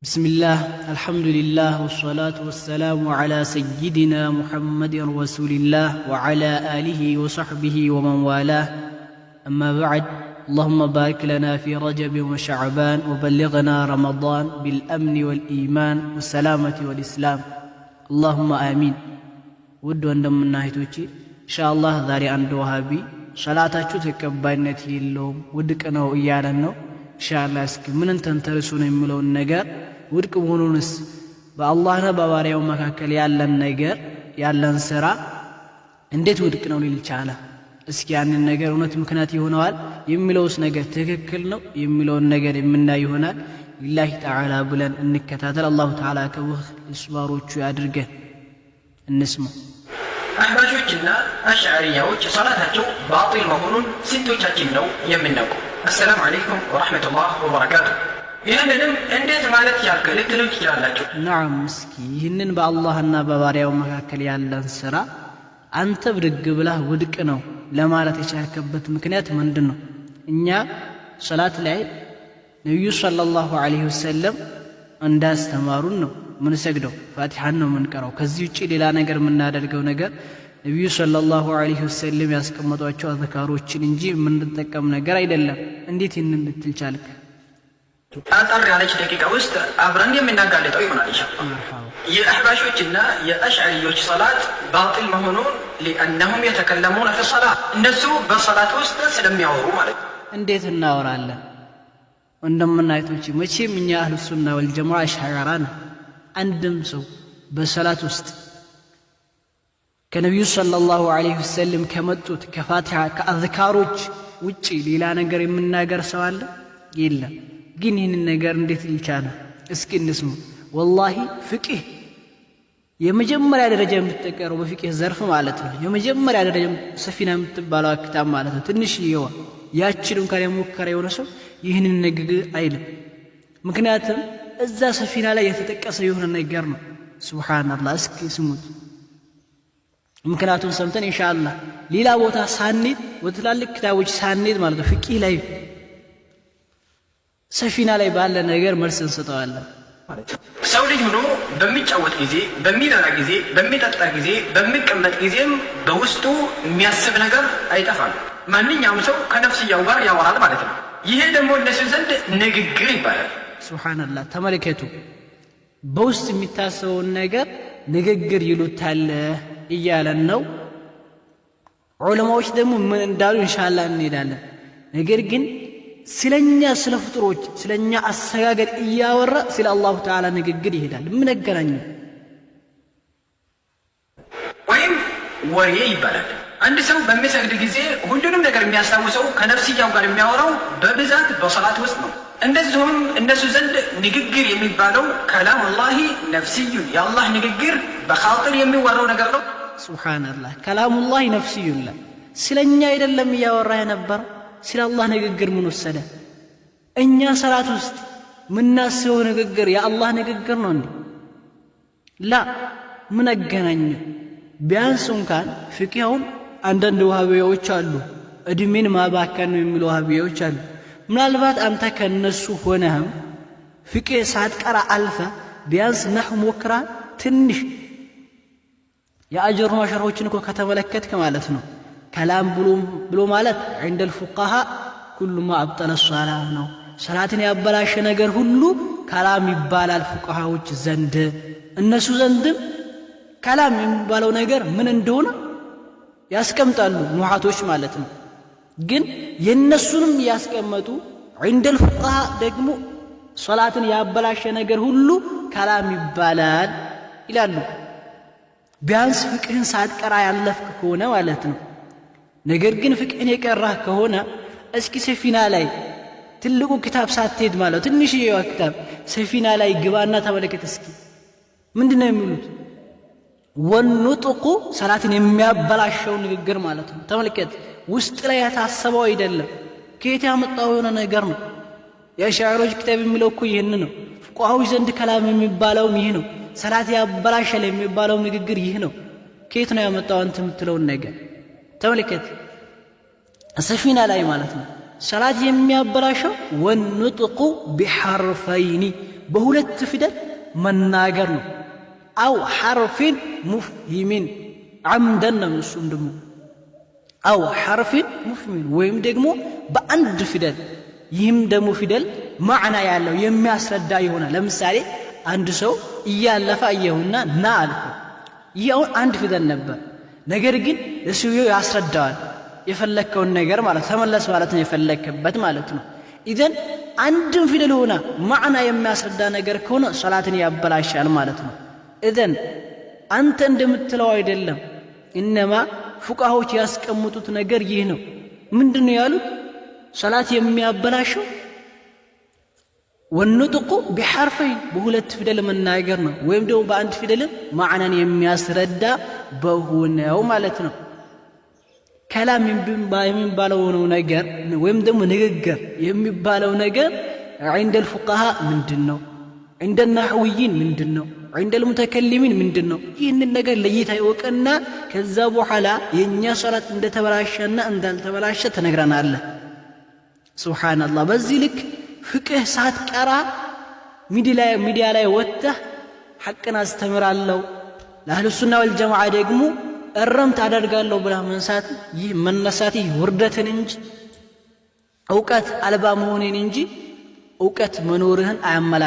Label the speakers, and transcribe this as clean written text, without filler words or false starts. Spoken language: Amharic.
Speaker 1: بسم الله الحمد لله والصلاة والسلام على سيدنا محمد رسول الله وعلى آله وصحبه ومن والاه، أما بعد، اللهم بارك لنا في رجب وشعبان وبلغنا رمضان بالأمن والإيمان والسلامة والإسلام، اللهم آمين። ውድ ወንድምና እህቶቼ፣ ኢንሻአላህ ዛሬ አንድ ወሃቢ ሰላታችሁ ተቀባይነት የለውም፣ ውድቅ ነው እያለን ነው። ኢንሻአላህ እስኪ ምንን ተንተርሶ ነው የሚለውን ነገር፣ ውድቅ መሆኑንስ፣ በአላህና በባሪያው መካከል ያለን ነገር፣ ያለን ስራ እንዴት ውድቅ ነው ሊል ቻለ? እስኪ ያንን ነገር እውነት ምክንያት ይሆነዋል የሚለውስ ነገር ትክክል ነው የሚለውን ነገር የምናይ ይሆናል። ሊላሂ ተዓላ ብለን እንከታተል። አላሁ ተዓላ ከሙኽሊስ ባሮቹ ያድርገን። እንስማ።
Speaker 2: አህባሾችና አሽዓሪያዎች ሰላታቸው ባጢል መሆኑን ስንቶቻችን ነው የምናውቀው? السلام عليكم ورحمة الله وبركاته። ይህንንም እንዴት ማለት ያልክ ልትሉ ትችላላችሁ።
Speaker 1: نعم፣ እስኪ ይህንን በአላህና በባሪያው መካከል ያለን ስራ አንተ ብድግ ብለህ ውድቅ ነው ለማለት የቻልክበት ምክንያት ምንድን ነው? እኛ ሰላት ላይ ነቢዩ صلى الله عليه وسلم እንዳስተማሩን ነው ምንሰግደው፣ ፋቲሓን ነው ምንቀራው። ከዚህ ውጭ ሌላ ነገር የምናደርገው ነገር ነቢዩ صلى الله عليه وسلم ያስቀመጧቸው አዝካሮችን እንጂ የምንጠቀም ነገር አይደለም። እንዴት ይህንን ልትል ቻልክ?
Speaker 2: አጠር ያለች ደቂቃ ውስጥ አብረን የምናጋልጠው ይሆናል ኢንሻአላህ።
Speaker 1: መርሐባ።
Speaker 2: የአህባሾችና የአሽዓሪዮች ሰላት ባጢል መሆኑን لأنهم يتكلمون في الصلاة፣ እነሱ በሰላት ውስጥ ስለሚያወሩ ማለት ነው።
Speaker 1: እንዴት እናወራለን? ወንድምና እህቶቼ፣ መቼም እኛ አህሉ ሱና ወልጀማዓ አሻዕራ ነው። አንድም ሰው በሰላት ውስጥ ከነቢዩ صلى الله عليه وسلم ከመጡት ከፋቲሓ፣ ከአዝካሮች ውጪ ሌላ ነገር የምናገር ሰው አለ? የለም። ግን ይህንን ነገር እንዴት ሊቻለ? እስኪ እንስሙ። ወላሂ ፍቅህ የመጀመሪያ ደረጃ የምትጠቀረው በፍቅህ ዘርፍ ማለት ነው። የመጀመሪያ ደረጃ ሰፊና የምትባለው ክታብ ማለት ነው። ትንሽ ይዋ ያችን እንኳን የሞከረ የሆነ ሰው ይህንን ንግግር አይልም። ምክንያቱም እዛ ሰፊና ላይ የተጠቀሰ የሆነ ነገር ነው። ሱብሓነላህ፣ እስኪ ስሙት። ምክንያቱም ሰምተን ኢንሻአላህ ሌላ ቦታ ሳንሄድ፣ ወደ ትላልቅ ክታቦች ሳንሄድ ማለት ነው፣ ፍቂህ ላይ ሰፊና ላይ ባለ ነገር መልስ እንሰጠዋለን።
Speaker 2: ሰው ልጅ ሆኖ በሚጫወት ጊዜ፣ በሚበላ ጊዜ፣ በሚጠጣ ጊዜ፣ በሚቀመጥ ጊዜም በውስጡ የሚያስብ ነገር አይጠፋም። ማንኛውም ሰው ከነፍስያው ጋር ያወራል ማለት ነው። ይሄ ደግሞ እነሱ ዘንድ ንግግር ይባላል።
Speaker 1: ሱብሓነላህ፣ ተመልከቱ። በውስጥ የሚታሰበውን ነገር ንግግር ይሉታል እያለን ነው። ዑለማዎች ደግሞ ምን እንዳሉ ኢንሻአላህ እንሄዳለን። ነገር ግን ስለኛ፣ ስለ ፍጡሮች፣ ስለኛ አሰጋገድ እያወራ ስለ አላሁ ተዓላ ንግግር ይሄዳል። ምን አገናኘው?
Speaker 2: ወይም ወሬ ይባላል። አንድ ሰው በሚሰግድ ጊዜ ሁሉንም ነገር የሚያስታውሰው፣ ከነፍስያው ጋር የሚያወራው በብዛት በሰላት ውስጥ ነው። እንደዚሁም እነሱ ዘንድ ንግግር የሚባለው كلام الله نفسي፣ የአላህ ንግግር በኻጢር የሚወራው ነገር ነው።
Speaker 1: ሱብሓነላህ፣ كلام الله نفسي። ስለኛ አይደለም እያወራ የነበረው፣ ስለ አላህ ንግግር ምን ወሰደ? እኛ ሰላት ውስጥ ምናስበው ንግግር የአላህ ንግግር ነው እንዴ? لا፣ ምን አገናኘው? ቢያንስ እንኳን ፍቅኸውን አንዳንድ ውሃቢያዎች አሉ፣ እድሜን ማባከን ነው የሚሉ ውሃቢያዎች አሉ። ምናልባት አንተ ከነሱ ሆነህም ፍቅህ ሳትቀራ አልፈ ቢያንስ ነህ ሞክራ። ትንሽ የአጀሩማ ሸርሆችን እኮ ከተመለከትክ ማለት ነው፣ ከላም ብሎ ማለት عند الفقهاء كل ما أبطل الصلاة ነው። ሰላትን ያበላሸ ነገር ሁሉ ከላም ይባላል ፉቃሃዎች ዘንድ። እነሱ ዘንድም ከላም የሚባለው ነገር ምን እንደሆነ ያስቀምጣሉ ኑሓቶች ማለት ነው። ግን የእነሱንም ያስቀመጡ عند الفقهاء ደግሞ ሶላትን ያበላሸ ነገር ሁሉ ከላም ይባላል ይላሉ። ቢያንስ ፍቅህን ሳትቀራ ያለፍክ ከሆነ ማለት ነው። ነገር ግን ፍቅህን የቀራህ ከሆነ እስኪ ሰፊና ላይ፣ ትልቁ ክታብ ሳትሄድ ማለት ትንሽዬዋ ክታብ ሰፊና ላይ ግባና ተመለከት እስኪ፣ ምንድን ነው የሚሉት? والنطق ሰላትን የሚያበላሸው ንግግር ማለት ነው። ተመልከት፣ ውስጥ ላይ የታሰበው አይደለም፣ ከየት ያመጣው የሆነ ነገር ነው። የአሻዕሮች ክታብ የሚለው እኮ ይህን ነው። ፉቃሃዎች ዘንድ ከላም የሚባለውም ይህ ነው። ሰላት ያበላሻል የሚባለው ንግግር ይህ ነው። ከየት ነው ያመጣው አንተ የምትለውን ነገር ተመልከት። ሰፊና ላይ ማለት ነው። ሰላት የሚያበላሸው والنطق بحرفين በሁለት ፊደል መናገር ነው። أو حرف مفهم عمدا ነው። እሱም ደግሞ أو حرف مفهم ወይም ደግሞ በአንድ ፊደል፣ ይህም ደግሞ ፊደል ማዕና ያለው የሚያስረዳ ይሆናል። ለምሳሌ አንድ ሰው እያለፈ አየሁና ና አልኩ። ይህ አሁን አንድ ፊደል ነበር፣ ነገር ግን ለሰውየው ያስረዳዋል የፈለግከውን ነገር ማለት ተመለስ ማለት ነው የፈለግክበት ማለት ነው። ኢዘን አንድም ፊደል ሆና ማዕና የሚያስረዳ ነገር ከሆነ ሰላትን ያበላሻል ማለት ነው። ኢዘን አንተ እንደምትለው አይደለም። እነማ ፉቃሆች ያስቀምጡት ነገር ይህ ነው። ምንድን ነው ያሉት? ሰላት የሚያበላሸው ወንጥቁ ቢሐርፈይን በሁለት ፊደል መናገር ነው፣ ወይም ደግሞ በአንድ ፊደልም ማዕናን የሚያስረዳ በሆነው ማለት ነው። ከላም የሚባለው ነገር ወይም ደግሞ ንግግር የሚባለው ነገር عند الفقهاء ምንድን ነው? عند النحويين ምንድን ነው? عند المتكلمين ምንድን ነው? ይህንን ነገር ለይታ ይወቅና ከዛ በኋላ የእኛ ሶላት እንደተበላሸና እንዳልተበላሸ ትነግረናለህ። ሱብሓነላህ። በዚህ ልክ ፍቅህ ሳትቀራ ሚዲያ ላይ ወጥተህ ሐቅን አስተምራለሁ ለአህሉ ሱና ወልጀማዓ ደግሞ እረምት አደርጋለሁ ብለህ መንሳት ይህ መነሳት ይህ ውርደትን እንጂ እውቀት አልባ መሆንን እንጂ እውቀት መኖርህን አያመላክትም።